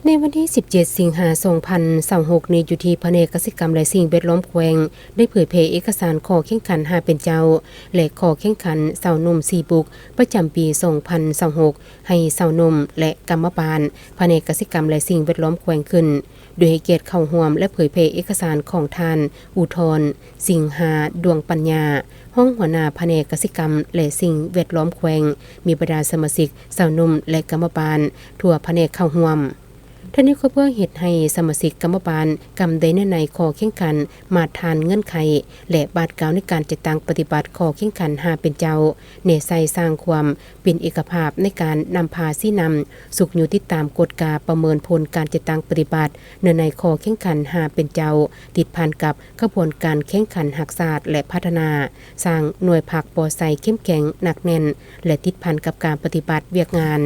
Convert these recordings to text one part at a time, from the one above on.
ໃນວັນທີສິບເຈັດ ສິງຫາ ສອງພັນຊາວຫົກນີ້ ຢູ່ທີ່ພະແນກກະສິກຳ ແລະ ສິ່ງແວດລ້ອມແຂວງ ໄດ້ເຜີຍແຜ່ເອກະສານຂໍ້ແຂ່ງຂັນຫ້າເປັນເຈົ້າ ແລະ ຂໍ້ແຂ່ງຂັນຊາວໜຸ່ມສີ່ບຸກ ປະຈຳປີສອງພັນຊາວຫົກ ໃຫ້ຊາວໜຸ່ມ ແລະ ກຳມະບານ ພະແນກກະສິກຳ ແລະ ສິ່ງແວດລ້ອມແຂວງຂຶ້ນ ໂດຍໃຫ້ກຽດເຂົ້າຮ່ວມ ແລະ ເຜີຍແຜ່ເອກະສານຂອງທ່ານ ອຸທອນ ສິງຫາ ດວງປັນຍາ ຮອງຫົວໜ້າພະແນກກະສິກຳ ແລະ ສິ່ງແວດລ້ອມແຂວງ, ມີບັນດາສະມາຊິກຊາວໜຸ່ມ ແລະ ກຳມະບານທົ່ວພະແນກເຂົ້າຮ່ວມ. ທັງນີ້ກໍເພື່ອເຮັດໃຫ້ສະມາຊິກກຳມະບານກຳໄດ້ເນື້ອໃນຂໍ້ແຂ່ງຂັນ, ມາດຖານເງື່ອນໄຂ ແລະ ບາດກ້າວໃນການຈັດຕັ້ງປະຕິບັດຂໍ້ແຂ່ງຂັນຫ້າເປັນເຈົ້າ ແນໃສ່ສ້າງຄວາມເປັນເອກະພາບໃນການນຳພາຊີ້ນຳ, ຊຸກຍູ້ຕິດຕາມກວດກາປະເມີນຜົນການຈັດຕັ້ງປະຕິບັດເນື້ອໃນຂໍ້ແຂ່ງຂັນຫ້າເປັນເຈົ້າ ຕິດພັນກັບຂະບວນການແຂ່ງຂັນຮັກຊາດ ແລະ ພັດທະນາ, ສ້າງໜ່ວຍພັກປໍໃສເຂັ້ມແຂງໜັກແໜ້ນ ແລະ ຕິດພັນກັບການປະຕິບັດວຽກງານ,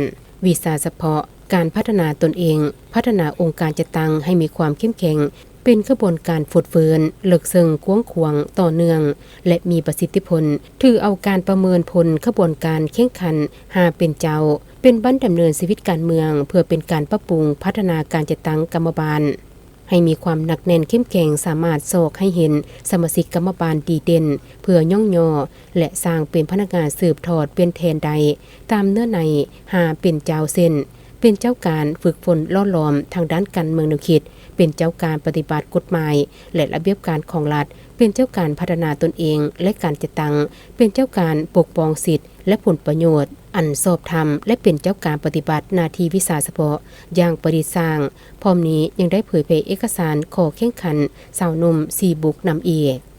ວິຊາສະເພາະ, ການພັດທະນາຕົນເອງ, ພັດທະນາອົງການຈັດຕັ້ງໃຫ້ມີຄວາມເຂັ້ມແຂງ, ເປັນຂະບວນການຟົດຟື້ນ, ເລິກເຊິ່ງ, ກວ້າງຂວາງ, ຕໍ່ເນື່ອງ ແລະ ມີປະສິດທິຜົນ. ຖືເອົາການປະເມີນຜົນຂະບວນການແຂ່ງຂັນຫ້າເປັນເຈົ້າ ເປັນບັນດຳເນີນຊີວິດການເມືອງ ເພື່ອເປັນການປັບປຸງພັດທະນາການຈັດຕັ້ງກຳມະບານ ໃຫ້ມີຄວາມໜັກແໜ້ນເຂັ້ມແຂງ, ສາມາດຊອກໃຫ້ເຫັນສະມາຊິກກຳມະບານດີເດັ່ນ ເພື່ອຍ້ອງຍໍ ແລະ ສ້າງເປັນພະນັກງານສືບທອດເປັນແທນໄດ້ ຕາມເນື້ອໃນຫ້າເປັນເຈົ້າ ເຊັ່ນ ເປັນເຈົ້າການຝຶກຝົນຫຼໍ່ຫຼອມທາງດ້ານການເມືອງແນວຄິດ, ເປັນເຈົ້າການປະຕິບັດກົດໝາຍ ແລະ ລະບຽບການຂອງລັດ, ເປັນເຈົ້າການພັດທະນາຕົນເອງ ແລະ ການຈັດຕັ້ງ, ເປັນເຈົ້າການປົກປ້ອງສິດ ແລະ ຜົນປະໂຫຍດອັນຊອບທຳ ແລະ ເປັນເຈົ້າການປະຕິບັດໜ້າທີ່ວິຊາສະເພາະຢ່າງປະດິດສ້າງ. ພ້ອມນີ້ຍັງໄດ້ເຜີຍແຜ່ເອກະສານຂໍ້ແຂ່ງຂັນຊາວໜຸ່ມສີ່ບຸກນຳອີກ.